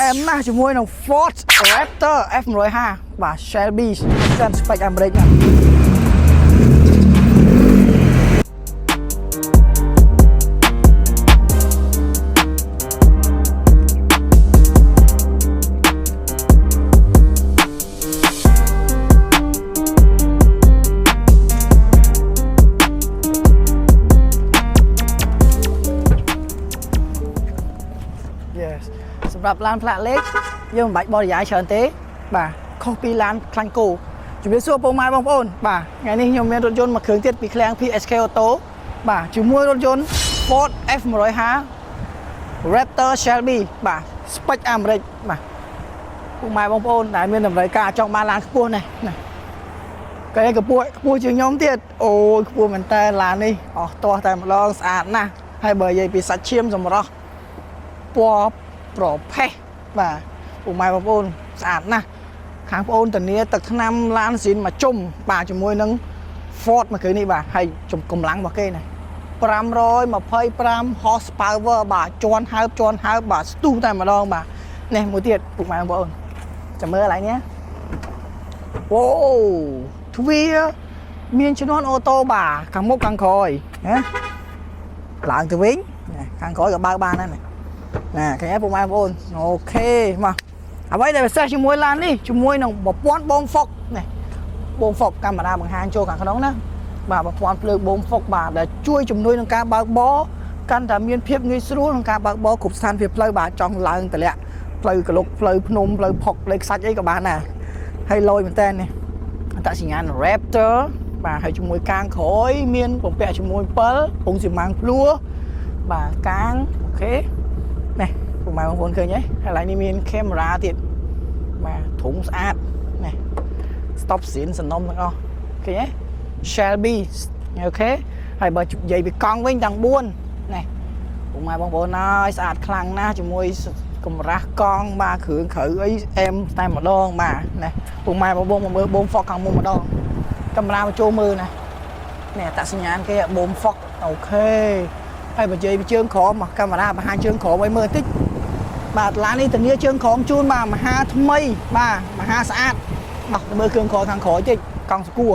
អែមណាស់ជាមួយនឹង Ford Raptor F150 បាទ Shelby សិន spec អាមេរិកណា Yes សម្រាប់ឡានផ្លាកលេខយើងមិនបាច់បរិយាយច្រើនទេ បាទខុសពីឡានខ្លាញ់គោជំរាបសួរពុកម៉ែបងប្អូនបាទថ្ងៃនេះខ្ញុំមានរថយន្តមួយគ្រឿងទៀតពីឃ្លាំង PSK Auto បាទជាមួយរថយន្ត Ford F150 Raptor Shelby បាទ spec អាមេរិកបាទពុកម៉ែបងប្អូនដែលមានតម្រូវការចង់បានឡានខ្ពស់នេះណាកែកម្ពស់ខ្ពស់ជាងខ្ញុំទៀតអូយខ្ពស់មែនតើឡាននេះអស់ទាស់តែម្ដងស្អាតណាស់ហើយបើនិយាយពីសាច់ឈាមសម្រស់ ពណ៌ប្រផេះបាទពុកម៉ែបងប្អូនស្អាតណាស់ខាងបងប្អូនធានាទឹកថ្នាំឡានស៊ីនមួយជុំបាទជាមួយនឹង Ford មួយគ្រឿងនេះបាទហើយចំកម្លាំងរបស់គេណា525 horsepower បាទជន់ហើបជន់ហើបបាទស្ទុះតែម្ដងបាទនេះមួយទៀតពុកម៉ែបងប្អូនចាំមើលកន្លែងនេះអូទ្វារមានជំនាន់អូតូបាទខាងមុខខាងក្រោយណាឡើងទៅវិញណាខាងក្រោយក៏បើកបានដែរណា ណាឃើញហើយពុកម៉ែបងប្អូន OK មកអ្វីដែលពិសេសជាមួយឡាននេះជាមួយនឹងប្រព័ន្ធបូមហ្វុកនេះបូមហ្វុកកាមេរ៉ាបង្ហាញចូលខាងក្នុងណាបាទប្រព័ន្ធភ្លើងបូមហ្វុកបាទដែលជួយជំនួយក្នុងការបើកបរកាន់តែមានភាពងាយស្រួលក្នុងការបើកបរគ្រប់ស្ថានភាពផ្លូវបាទចង់ឡើងតម្លាក់ផ្លូវក្លុកផ្លូវភ្នំផ្លូវផុកផ្លូវខ្សាច់អីក៏បានដែរហើយលយមែនតើនេះអត្តសញ្ញាណ Raptor បាទហើយជាមួយកាងក្រោយមានបំពាក់ជាមួយ7ពងស៊ីម៉ាំងភ្លួបាទកាង OK នេះពុកម៉ែបងប្អូនឃើញទេហើយកន្លែងនេះមានកាមេរ៉ាទៀតបាទធុងស្អាតនេះ stop ស៊ីនសំណុំទាំងអស់ឃើញទេ Shelby OK ហើយបើនិយាយពីកង់វិញទាំង4នេះពុកម៉ែបងប្អូនអើយស្អាតខ្លាំងណាស់ជាមួយកម្រាស់កង់បាទគ្រឿងក្រៅអីអែមតែម្ដងបាទនេះពុកម៉ែបងប្អូនមកមើលបូម fog ខាងមុខម្ដងកាមេរ៉ាមកចូលមើលណានេះអត្តសញ្ញាណគេបូម fog OK ហើយបើនិយាយពីជើងក្រោមមកកាមេរ៉ាបង្ហាញជើងក្រោមឲ្យមើលបន្តិចបាទឡាននេះធានាជើងក្រោមជូនបាទមហាថ្មីបាទមហាស្អាតមកទៅមើលគ្រឿងក្រោមខាងក្រោយតិចកង់សកួរ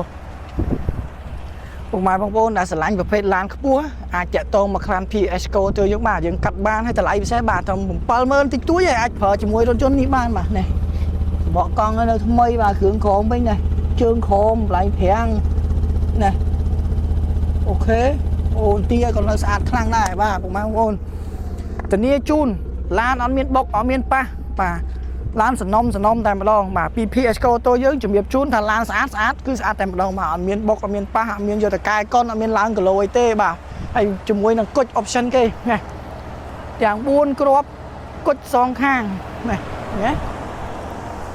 ពុកម៉ែបងប្អូនដែលស្រឡាញ់ប្រភេទឡានខ្ពស់អាចតាក់ទងមកក្រាន PS Go ទៅយើងបាទយើងកាត់បានហើយតម្លៃពិសេសបាទត្រឹម70000តិចតួចឯងអាចប្រើជាមួយរថយន្តនេះបានបាទនេះបកកង់នៅថ្មីបាទគ្រឿងក្រោមវិញណាជើងក្រោមកន្លែងប្រាំងណា OK អូនទាក៏នៅស្អាតខ្លាំងដែរបាទពុកម៉ែបងប្អូនធានាជូនឡានអត់មានបុកអត់មានប៉ះបាទឡានសំណុំសំណុំតែម្ដងបាទពី PS Auto យើងជំរាបជូនថាឡានស្អាតស្អាតគឺស្អាតតែម្ដងបាទអត់មានបុកអត់មានប៉ះអត់មានយកតកែកុនអត់មានឡើងគីឡូអីទេបាទហើយជាមួយនឹងគុជ option គេណាទាំង4គ្រាប់គុជសងខាងណាណា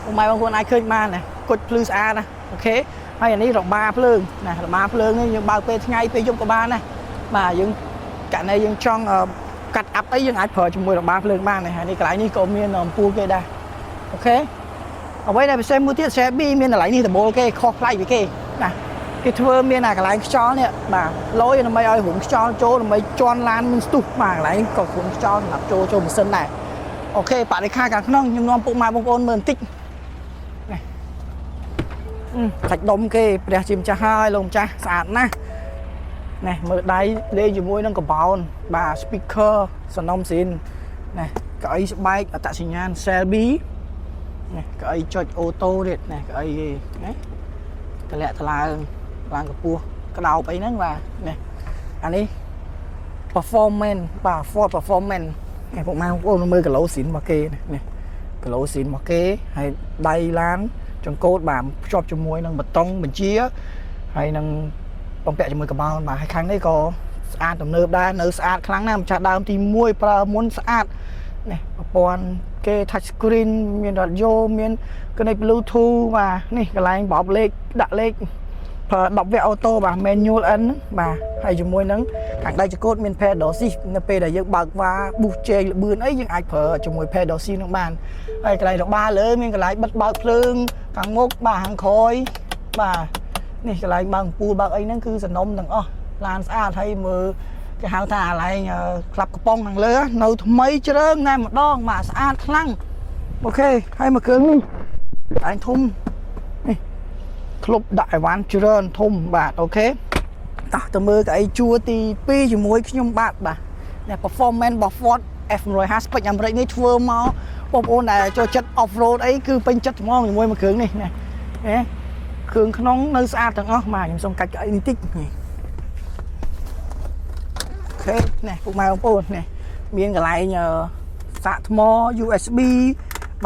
ពុកម៉ែបងប្អូនអាចឃើញបានណាគុជភ្លឺស្អាតណា OK ហើយអានេះរបាភ្លើងណារបាភ្លើងនេះយើងបើកពេលថ្ងៃពេលយប់ក៏បានដែរបាទយើងករណីយើងចង់កាត់អាប់អីយើងអាចប្រើជាមួយរបាភ្លើងបានដែរហើយនេះកន្លែងនេះក៏មានអំពូលគេដែរ OK អ្វីដែលពិសេសមួយទៀត Shelby មានកន្លែងនេះដំបូលគេខុសប្លែកពីគេណាគេធ្វើមានអាកន្លែងខ្យល់នេះបាទលយដើម្បីឲ្យរុំខ្យល់ចូលដើម្បីជន់ឡានមានស្ទុះបាទកន្លែងក៏រុំខ្យល់សម្រាប់ចូលចូលម៉ាស៊ីនដែរ OK បរិក្ខារខាងក្នុងខ្ញុំនាំពុកម៉ែបងប្អូនមើលបន្តិច សាច់ដុំគេព្រះជាម្ចាស់ហើយលោកម្ចាស់ស្អាតណាស់នេះមើលដៃលេងជាមួយនឹងកបោនបាទ speaker សំណុំស៊ីននេះកៅអីស្បែកអត្តសញ្ញាណ Shelby នេះកៅអីចុច auto ទៀតនេះកៅអីគេណាតម្លាក់ថ្លើងឡើងកម្ពស់ក្តោបអីហ្នឹងបាទនេះអានេះ performance បាទ Ford performance នេះពុកម៉ែបងប្អូនមើលគីឡូស៊ីនរបស់គេនេះគីឡូស៊ីនរបស់គេហើយដៃឡានចង្កូតបាទភ្ជាប់ជាមួយនឹងបតុងបញ្ជាហើយនឹងបំពាក់ជាមួយកបោនបាទហើយខាងនេះក៏ស្អាតទំនើបដែរនៅស្អាតខ្លាំងណាស់ម្ចាស់ដើមទី1ប្រើមុនស្អាតនេះប្រព័ន្ធគេ touch screen មាន radio មាន connect Bluetooth បាទនេះកន្លែងបោបលេខដាក់លេខប្រើ10វគ្គ auto បាទ manual N បាទហើយជាមួយនឹងខាងដៃចង្កូតមាន pedal shift នៅពេលដែលយើងបើកវ៉ាប៊ូសជែងលបឿនអីយើងអាចប្រើជាមួយ pedal shift នឹងបានហើយកន្លែងរបាលើមានកន្លែងបិទបើកភ្លើងខាងមុខបាទខាងក្រោយបាទនេះកន្លែងបើកអំពូលបើកអីហ្នឹងគឺសំណុំទាំងអស់ឡានស្អាតហើយមើលគេហៅថាកន្លែងក្លាប់កំប៉ុងខាងលើនៅថ្មីជ្រើងណែម្ដងបាទស្អាតខ្លាំង OK ហើយមកគ្រឿងនេះឯងធំនេះក្លុបដាក់អីវ៉ាន់ច្រើនធំបាទ OK តោះទៅមើលកៅអីជួរទី2ជាមួយខ្ញុំបាទបាទនេះ performance របស់ Ford F150 spec អាមេរិកនេះធ្វើមកបងប្អូនដែលចូលចិត្ត off road អីគឺពេញចិត្តហ្មងជាមួយមួយគ្រឿងនេះណាហេគ្រឿងក្នុងនៅស្អាតទាំងអស់បាទខ្ញុំសូមកាច់កៅអីនេះតិចនេះ OK នេះពុកម៉ែបងប្អូននេះមានកន្លែងសាកថ្ម USB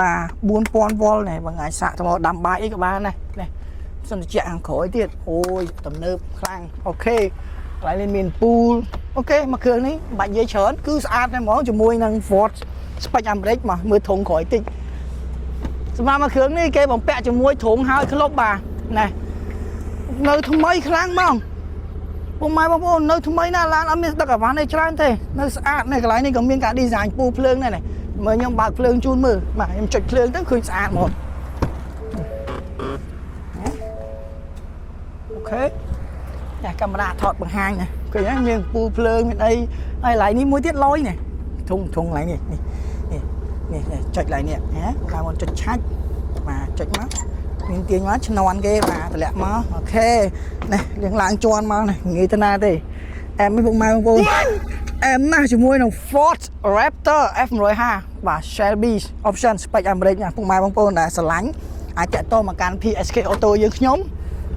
បាទ4000 V នេះបងអាចសាកថ្មដាំបាយអីក៏បានដែរនេះសិនជាខាងក្រោយទៀតអូយទំនើបខ្លាំង OK កន្លែងនេះមានពូល OK មកគ្រឿងនេះមិនបាច់និយាយច្រើនគឺស្អាតតែហ្មងជាមួយនឹង Ford spec អាមេរិកមកមើលធុងក្រោយតិចសម្រាប់មកគ្រឿងនេះគេបំពាក់ជាមួយធុងហើយក្លុបបាទណែនៅថ្មីខ្លាំងហ្មងពុកម៉ែបងប្អូននៅថ្មីណាស់ឡានអត់មានដឹកអីវ៉ាន់អីច្រើនទេនៅស្អាតនេះកន្លែងនេះក៏មានការ design ពូភ្លើងដែរនេះមើលខ្ញុំបើកភ្លើងជូនមើលបាទខ្ញុំចុចភ្លើងទៅឃើញស្អាតហ្មង OK ចាកាមេរ៉ាថតបង្ហាញណាឃើញហ្នឹងមានពូភ្លើងមានអីហើយកន្លែងនេះមួយទៀតលយនេះធុងធុងកន្លែងនេះនេះនេះនេះចុចកន្លែងនេះណាបងប្អូនចុចឆាច់បាទចុចមកមានទាញមកឈ្នន់គេបាទតម្លាក់មក OK នេះលៀងឡើងជន់មកនេះងាយទៅណាទេអែមនេះពុកម៉ែបងប្អូនអែមណាស់ជាមួយនឹង Ford Raptor F150 បាទ Shelby option spec អាមេរិកណាពុកម៉ែបងប្អូនដែលស្រឡាញ់អាចតាក់ទងមកកាន់ PSK Auto យើងខ្ញុំ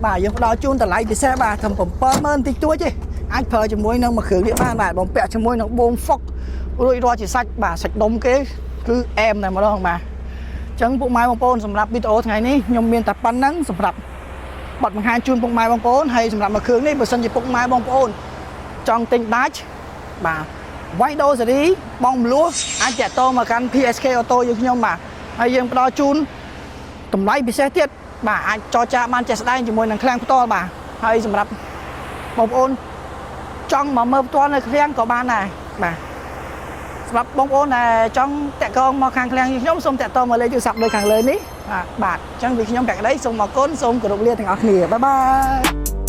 បាទយើងផ្ដល់ជូនតម្លៃពិសេសបាទត្រឹម70000តិចតួចទេអាចប្រើជាមួយនឹងមួយគ្រឿងនេះបានបាទបំពាក់ជាមួយនឹងបូម Fox រួចរាល់ជាសាច់បាទសាច់ដុំគេគឺអែមតែម្ដងបាទអញ្ចឹងពុកម៉ែបងប្អូនសម្រាប់វីដេអូថ្ងៃនេះខ្ញុំមានតែប៉ុណ្្នឹងសម្រាប់បទបង្ហាញជូនពុកម៉ែបងប្អូនហើយសម្រាប់មួយគ្រឿងនេះបើសិនជាពុកម៉ែបងប្អូនចង់ទិញដាច់បាទវាយដូសេរីបងមលួសអាចតាក់ទងមកកាន់ PSK Auto យើងខ្ញុំបាទហើយយើងផ្ដល់ជូនតម្លៃពិសេសទៀតបាទអាចចរចាបានជាក់ស្ដែងជាមួយនឹងឃ្លាំងផ្ទាល់បាទហើយសម្រាប់បងប្អូនចង់មកមើលផ្ទាល់នៅឃ្លាំងក៏បានដែរបាទសម្រាប់បងប្អូនដែលចង់តាក់ទងមកខាងឃ្លាំងយើងខ្ញុំសូមតាក់ទងមកលេខទូរស័ព្ទលើខាងលើនេះបាទបាទអញ្ចឹងពីខ្ញុំភក្តីសូមអរគុណសូមគោរពលាទាំងអស់គ្នាbye bye.